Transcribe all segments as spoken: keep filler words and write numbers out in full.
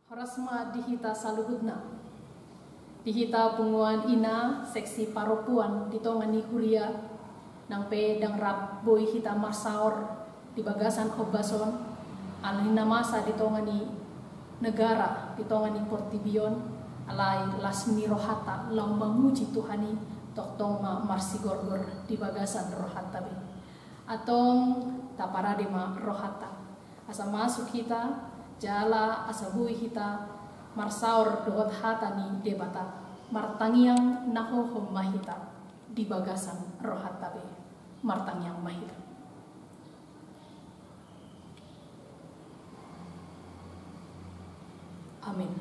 Horas ma di hita saluhutna. Di hita punguan ina seksi parompuan di tonga ni huria, nang pe ndang rap boi hita marsaor di bagasan ombas on, ala ni na masa di tonga ni negara, di tonga ni portibi on, alai las ni rohanta laho mamuji Tuhan i, tongtong ma marsigorgor di bagasan rohanta be. Antong taparade ma rohanta. Asa masuk hita, jala asa boi hita marsaor dohot hata ni Debata. Martangiang na hohom ma hita di bagasan rohanta be. Martangiang ma hita. Amin.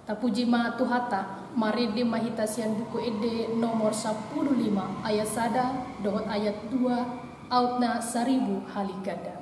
Tapuji ma Tuhanta, marende ma hita sian Buku Ende nomor sampulu lima ayat sada dohot ayat dua, Aut na saribu hali ganda.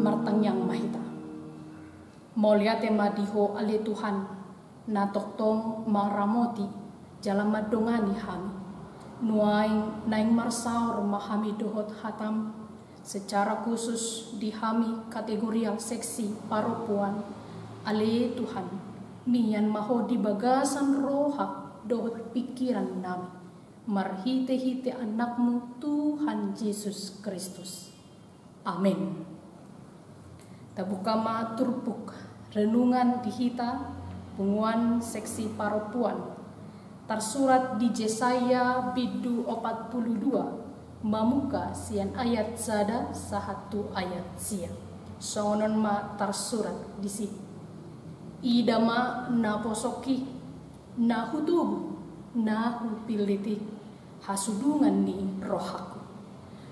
Martangiang ma hita. Mauliate ma di Ho ale Tuhan, na tongtong mangaramoti jala mandongani hami. Nuaeng naeng marsaor ma hami dohot hataM, secara khusus di hami kategorial seksi parompuan. Ale Tuhan, mian ma Ho di bagasan roha dohot pingkiran nami, marhitehite AnakMu Tuhan Jesus Kristus. Amen. Tabuka ma turpuk renungan di hita punguan seksi parompuan. Tarsurat di Jesaya bindu opat pulu dua, mamungka sian ayat sada sahat tu ayat sia. Songon on ma tarsurat disi. Ida ma naposongki, na hutogu, na hupillit i, hasudungan ni rohangku.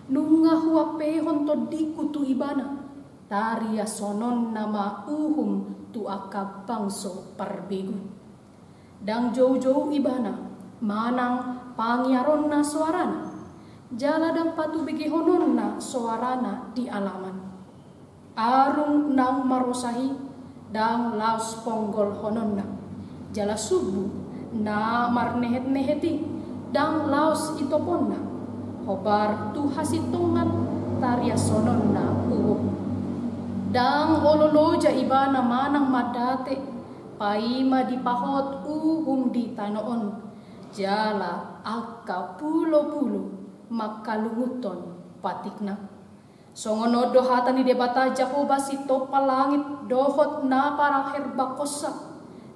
Nunga huampehon tondingku tu ibana, tariashononna ma uhum tu angka bangso parbegu. Ndang joujou ibana, manang pangiaronna soarana, jala ndang patubegehononna soarana di alaman. Arung naung marosa i, ndang laos ponggolhononna, jala sumbu na marnehetnehet i, ndang laos itoponna, hombar tu hasintongan tariashononna uhum. Ndang olo loja ibana manang mandate, paima dipahot uhum di tano on, jala angka pulopulo mangkalungunhon patikna. Songon on do hata ni Debata Jahowa, sitompa langit dohot na paraherbangkonsa,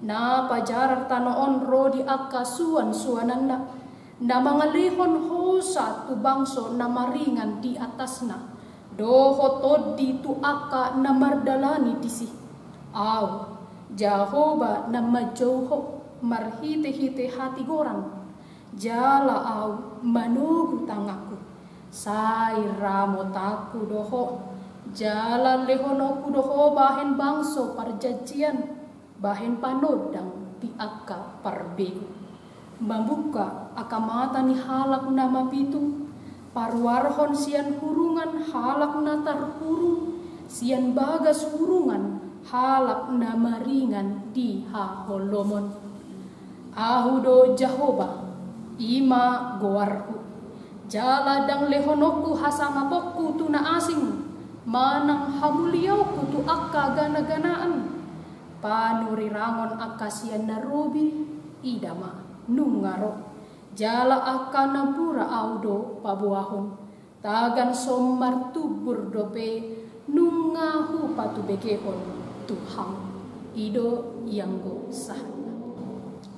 na pajarar tano on ro di angka suansuananna, na mangalehon hosa tu bangso na maringan di atasna, dohot tondi tu angka na mardalani disi. Ahu, Jahowa, na manjou ho marhitehite hatigoran, Jala ahu manogu tanganku, sai ramotanku do ho, jala lehononku do ho bahen bangso parjanjian, bahen panondang di angka parbegu. Mambuka angka mata ni halak na mapitung, paruarhon sian hurungan halak na tarhurung, sian bagas hurungan halak na maringan di haholomon. Ahu do Jahowa, i ma goarhu. Jala ndang lehononku hasangaponku tu na asing, manang hamuliaonku tu angka ganaganaan. Panurirangon angka sian na robi, ida ma, nunga ro. Jala angka na mura ahu do paboahon. Tagan so martumbur dope, nunga hupatubegehon tu hamu. I do ianggo sahatna.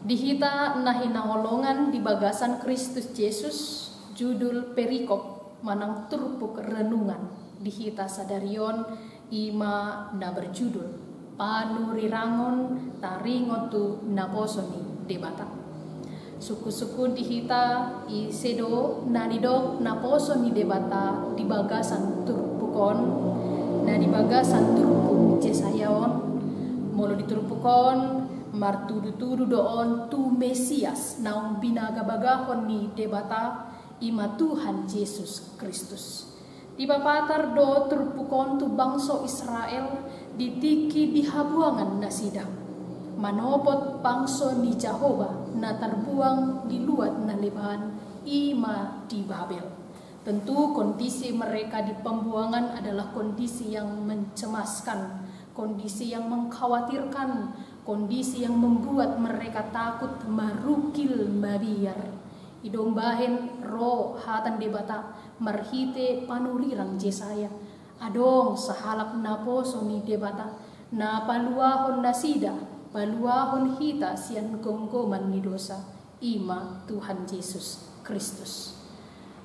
Di hita na hinaholongan di bagasan Kristus Jesus, judul perikop manang turpuk renungan di hita sadari on i ma na berjudul Panurirangon taringot tu naposo ni Debata. Sungkun-sungkun di hita, ise do na nidok naposo ni Debata di bagasan turpuk on, na di bagasan turpuk Jesaya on? Molo di turpuk on, martudu-tudu do on tu Mesias naung binaga-bagahon ni Debata, i ma Tuhan Jesus Kristus. Dipapatar do turpuk on tu bangso Israel di tingki di habuangan nasida, manopot bangso ni Jahowa na tarbuang di luat na leban, i ma di Babel. Tentu kondisi mereka di pembuangan adalah kondisi yang mencemaskan, kondisi yang mengkhawatirkan, kondisi yang membuat mereka takut marukil mabiar. I do umbahen ro hata ni Debata marhite panurirang Jesaya. Adong sahalak naposo ni Debata, na paluahon nasida, paluahon hita sian gomgoman ni dosa, i ma Tuhan Jesus Kristus.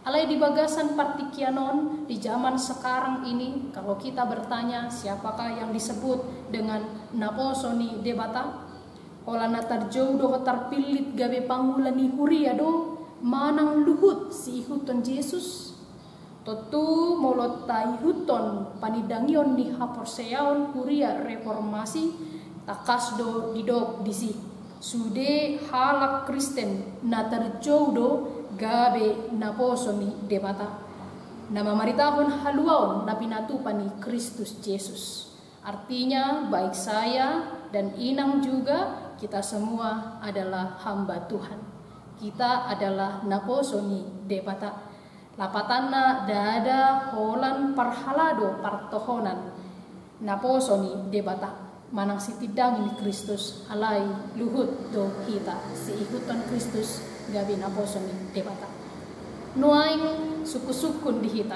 Alai di bagasan partingkian on, di zaman sekarang ini, kalau kita bertanya siapakah yang disebut dengan naposo ni Debata, holan na tarjou dohot tarpillit gabe pangula ni huria do manang luhut siihuthon Jesus? Tontu molo taihuthon panindangion ni haporseaon huria reformasi, tangkas do didok disi, sude halak Kristen na tarjou do gabe naposo ni Debata, na mamaritahon haluaon na pinatupa ni Kristus Jesus. Artinya, baik saya dan inang juga, kita semua adalah hamba Tuhan. Kita adalah naposo ni Debata. Lapatanna, ndada holan parhalado partohonan naposo ni Debata manang sitindangi ni Kristus, alai luhut do hita siihuthon Kristus gabe naposo ni Debata. Nuaeng sungkun-sungkun di hita.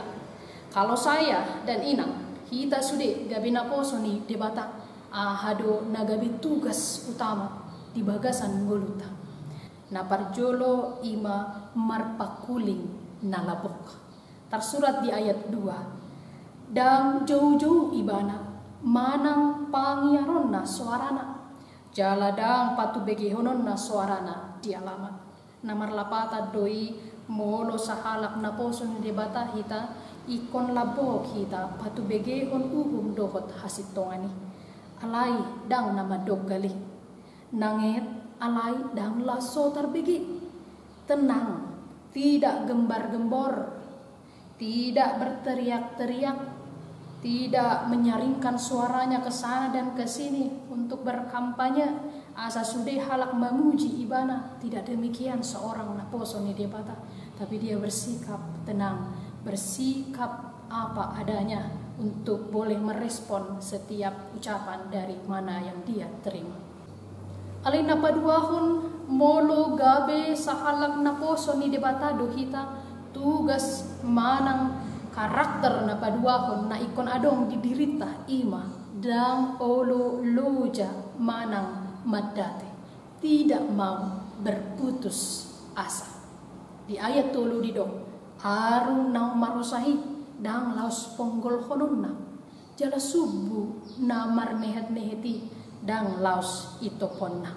Kalau saya dan inang, hita sude gabe naposo ni Debata, aha do na gabe tugas utama di bagasan ngolunta? Na parjolo i ma marpangkuling na lambok. Tarsurat di ayat dua, ndang joujou ibana manang pangiaronna soarana, jala ndang patubegehononna soarana di alamat. Na marlapatan do i, molo sahalak naposo ni Debata hita, ingkon lambok hita patubegehon uhum dohot hasintongan i. Alai ndang na mandonggal i. Nanget, alai ndang laos so tarbege. Tenang, tidak gembar-gembor, tidak berteriak-teriak, tidak menyaringkan suaranya ke sana dan ke sini untuk berkampanye, asa sude halak mamuji ibana. Tidak demikian seorang naposo ni Debata, tapi dia bersikap tenang, bersikap apa adanya untuk boleh merespon setiap ucapan dari mana yang dia terima. Alai na paduahon, molo gabe sahalak naposo ni Debata do hita, tugas manang karakter na paduahon na ingkon adong di dirinta i ma ndang olo loja manang mandate, tidak mau berputus asa. Di ayat tolu didok, arung naung marosa i ndang laos ponggolhononna, jala sumbu na marnehet-nehet i ndang laos itophonna.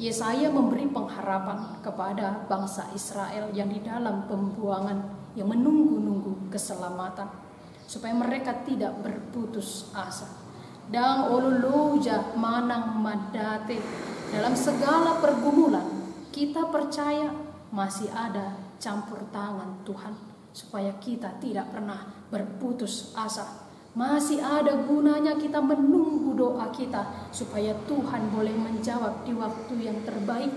Yesaya memberi pengharapan kepada bangsa Israel yang di dalam pembuangan, yang menunggu-nunggu keselamatan, supaya mereka tidak berputus asa. Ndang olo loja manang mandate dalam segala pergumulan, kita percaya masih ada campur tangan Tuhan, supaya kita tidak pernah berputus asa. Masih ada gunanya kita menunggu doa kita, supaya Tuhan boleh menjawab di waktu yang terbaik.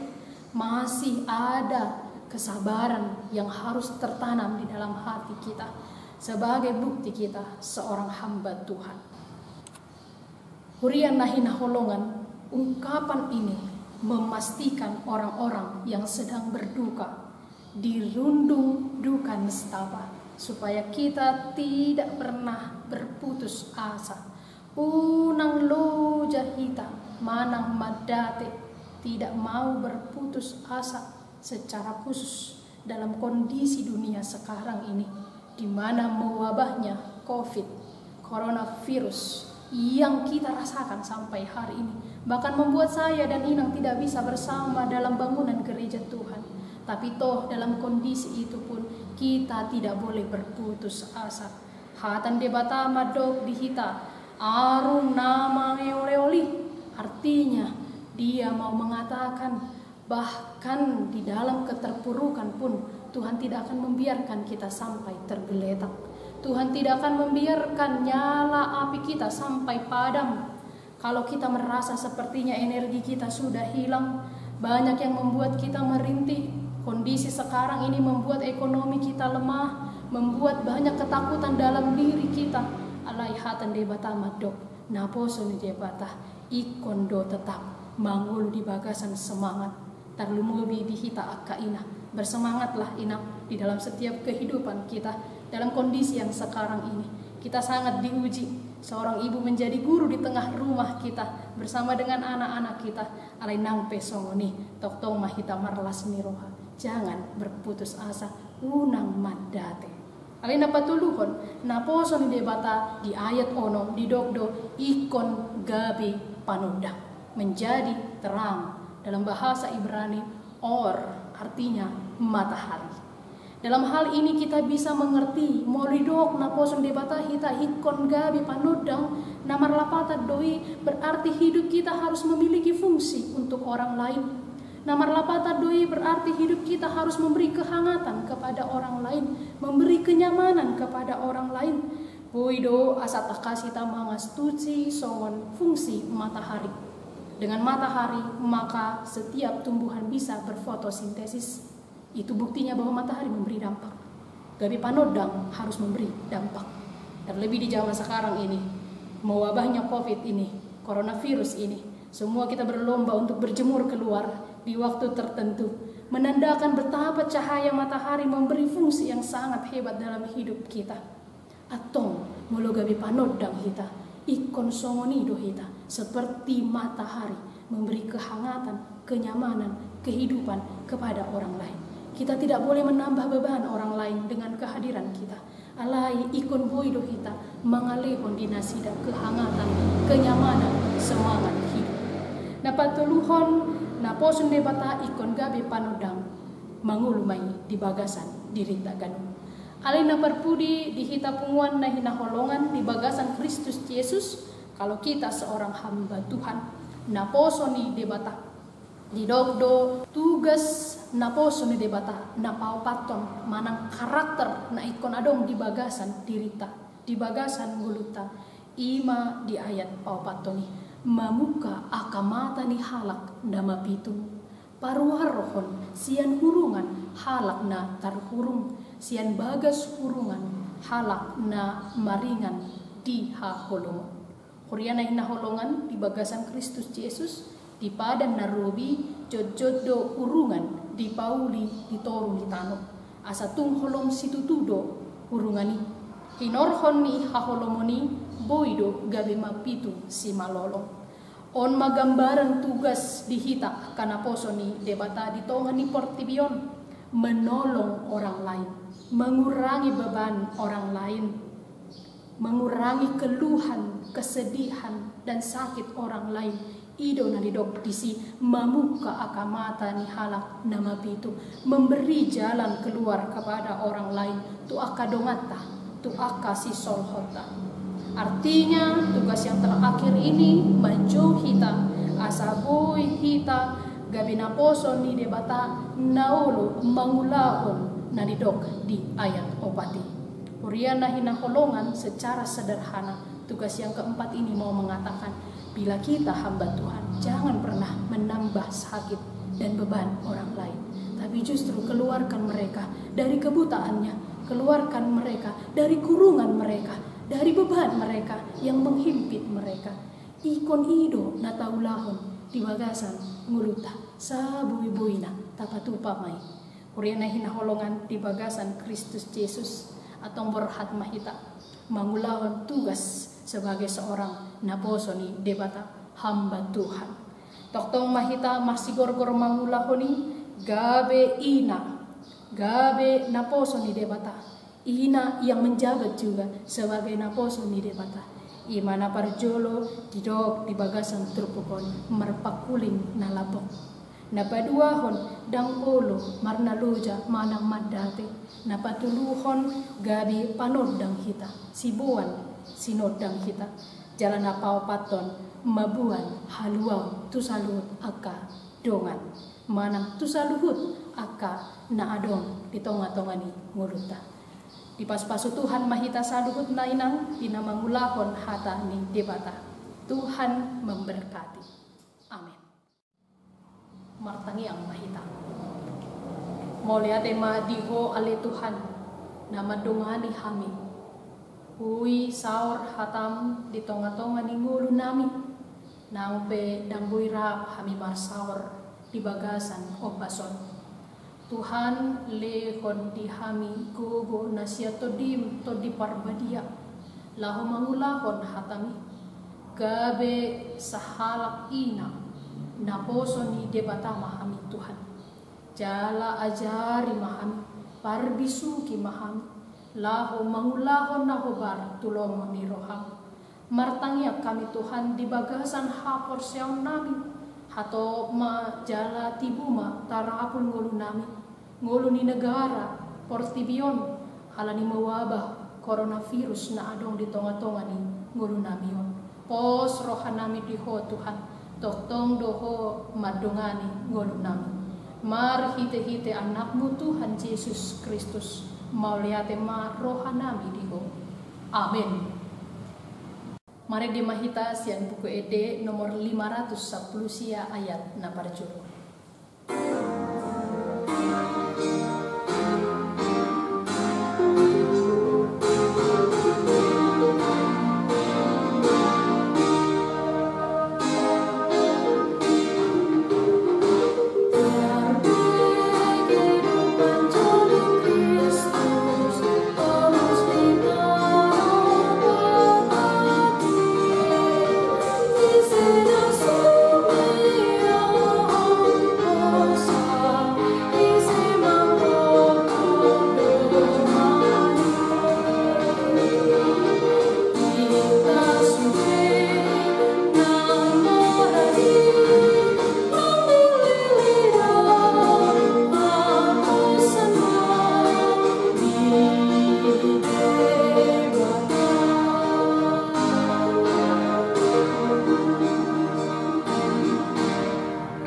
Masih ada kesabaran yang harus tertanam di dalam hati kita sebagai bukti kita seorang hamba Tuhan. Huria na hinaholongan, ungkapan ini memastikan orang-orang yang sedang berduka dirundung duka nestapa, supaya kita tidak pernah berputus asa. Unang loja hita manang mandate, tidak mau berputus asa secara khusus dalam kondisi dunia sekarang ini, di mana mewabahnya covid, coronavirus yang kita rasakan sampai hari ini, bahkan membuat saya dan Inang tidak bisa bersama dalam bangunan gereja Tuhan. Tapi toh dalam kondisi itu pun kita tidak boleh berputus asa. Hata ni Debata mandok di hita, arung na mangeolehon i, artinya dia mau mengatakan, bahkan di dalam keterpurukan pun, Tuhan tidak akan membiarkan kita sampai tergeletak. Tuhan tidak akan membiarkan nyala api kita sampai padam. Kalau kita merasa sepertinya energi kita sudah hilang, banyak yang membuat kita merintih. Kondisi sekarang ini membuat ekonomi kita lemah, membuat banyak ketakutan dalam diri kita. Alai hata ni Debata mandok, naposo ni Debata ingkon do tetap mangolu di bagasan semangat. Tarlumobi di hita angka ina. Bersemangatlah, Inang, di dalam setiap kehidupan kita dalam kondisi yang sekarang ini. Kita sangat diuji. Seorang ibu menjadi guru di tengah rumah kita bersama dengan anak-anak kita. Alai nang pe songon i, tongtong ma hita marlas ni roha. Jangan berputus asa, unang mandate. Alai na patoluhon, naposo ni Debata di ayat onom didok do ingkon gabe panondang, menjadi terang. Dalam bahasa Ibrani, or, artinya matahari. Dalam hal ini kita bisa mengerti, molo didok naposo ni Debata hita ingkon gabe panondang, na marlapatan do i berarti hidup kita harus memiliki fungsi untuk orang lain. Na marlapatan do i berarti hidup kita harus memberi kehangatan kepada orang lain, memberi kenyamanan kepada orang lain. Boi do asa tangkas hita mangastusi songon fungsi matahari. Dengan matahari, maka setiap tumbuhan bisa berfotosintesis. Itu buktinya bahwa matahari memberi dampak. Gabe panondang harus memberi dampak. Terlebih di zaman sekarang ini, mewabahnya covid ini, coronavirus ini, semua kita berlomba untuk berjemur keluar di waktu tertentu, menandakan betapa cahaya matahari memberi fungsi yang sangat hebat dalam hidup kita. Antong, molo gabe panondang hita, ingkon songon i do hita, seperti matahari, memberi kehangatan, kenyamanan, kehidupan kepada orang lain. Kita tidak boleh menambah beban orang lain dengan kehadiran kita. Alai ingkon boi do hita mangalehon di nasida kehangatan, kenyamanan, semangat hidup. Na patoluhon, naposo ni Debata ingkon gabe panondang, mangolu ma i di bagasan dirinta ganup. Alai na parpudi di hita punguan na hinaholongan di bagasan Kristus Jesus, kalau kita seorang hamba Tuhan, naposo ni Debata. Didok do tugas naposo ni Debata na paopathon manang karakter na ingkon adong di bagasan dirinta, di bagasan ngolunta, i ma di ayat paopathon i, mamungka angka mata ni halak na mapitung, paruarhon sian hurungan halak na tarhurung, sian bagas hurungan halak na maringan di haholomon. Huria na hinaholongan di bagasan Kristus Jesus, di padan na robi jotjot do hurungan dipauli di toru ni tano, asa tung holom situtu do hurungan i. Hinorhon ni haholomon i boi do gabe mapitung simalolong. On ma gambaran tugas di hita angka naposo ni Debata di tonga ni portibi on, menolong orang lain, mengurangi beban orang lain, mengurangi keluhan, kesedihan, dan sakit orang lain. I do na nidok disi, mamungka angka mata ni halak na mapitung, memberi jalan keluar kepada orang lain, tu angka donganta, tu angka sisolhotta. Artinya, tugas yang terakhir ini manjou hita, asa boi hita gabe naposo ni Debata na olo mangulahon na nidok di ayat opat i. Huria na hinaholongan, secara sederhana, tugas yang keempat ini mau mengatakan, bila kita hamba Tuhan, jangan pernah menambah sakit dan beban orang lain, tapi justru keluarkan mereka dari kebutaannya, keluarkan mereka dari kurungan mereka, dari beban mereka yang menghimpit mereka. Ingkon i do na taulahon di bagasan ngolunta, saboiboina tapatupa ma i. Huria na hinaholongan di bagasan Kristus Jesus, antong borhat ma hita mangulahon tugas sebagai seorang naposo ni Debata, hamba Tuhan. Tongtong ma hita marsigorgor mangulahon i, gabe ina, gabe naposo ni Debata, ina yang menjabat juga sebagai naposo ni Debata. I ma na parjolo didok di bagasan turpuk on, marpangkuling na lapok. Na paduahon, ndang olo marnaloja manang mandate. Na patoluhon, gabe panondang hita, siboan sinondang hita. Jala na paopathon, mamboan haluaon tu saluhut angka dongan manang tu saluhut angka na adong di tongatonga ni ngolunta. Dipasupasu Tuhan ma hita saluhutna, Inang, di na mangulahon hata ni Debata. Tuhan memberkati. Amin. Martangiang ma hita. Mauliate ma di Ho ale Tuhan, na mandongani hami. Boi saor hataM di tongatonga ni ngolunami. Nang pe ndang boi rap hami marsaor di bagasan ombas on, Tuhan, lehon di hami gogo na sian TondiM, Tondi Parbadia, laho mangulahon hataMi. Gabe sahalak ina naposo ni Debata ma hami, Tuhan. Jala ajari ma hami, parbisuhi ma hami, laho mangulahon na hombar tu lomo ni rohaM. Martangiang hami, Tuhan, di bagasan haporseaonnami, hatop ma jala tibu ma tarapul ngolunami, ngolu ni negara, portibi on, ala ni wabah coronavirus na adong di tongatonga ni ngolunami on. Pos rohanami di Ho, Tuhan, tongtong do Ho mandongani ngolunami. Marhitehite AnakMu, Tuhan Jesus Kristus, mauliate ma rohanami di Ho. Amin. Marende ma hita sian Buku Ende nomor lima ratus sampulu sia, ayat na parjolo.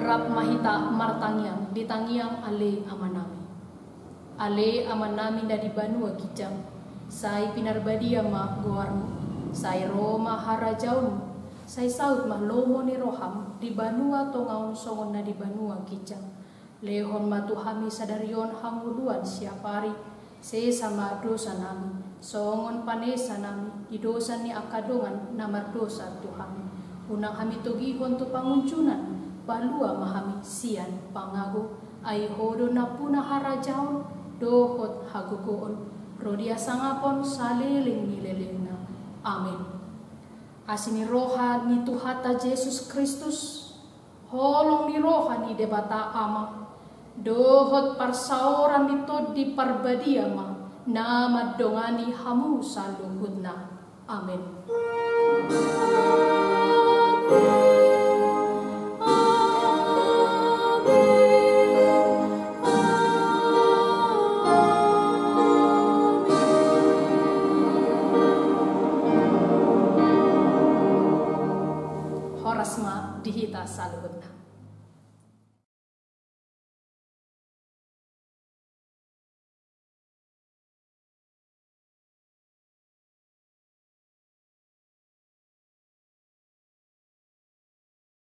Rap ma hita martangiang, di tangiang Ale Amanami. Ale Amanami na di banua ginjang, sai pinarbadia ma goarMu, sai ro ma harajaonMu, sai saut ma lomo ni rohaM di banua tonga on songon na di banua ginjang. Lehon ma tu hami sadari on hangoluan siapari, sesa ma dosanami, songon panesanami di dosa ni angka dongan na mardosa tu hami. Unang hami togihon tu pangunjunan, palua ma hami sian pangago, ai Ho do nampuna harajaon, dohot hagogoon, ro di hasangapon saleleng ni lelengna. Amin. Asi ni roha ni Tuhanta Jesus Kristus, holong ni roha ni Debata Ama, dohot parsaoran ni Tondi Parbadia ma na mandongani hamu saluhutna. Amin. di hita saluhutna.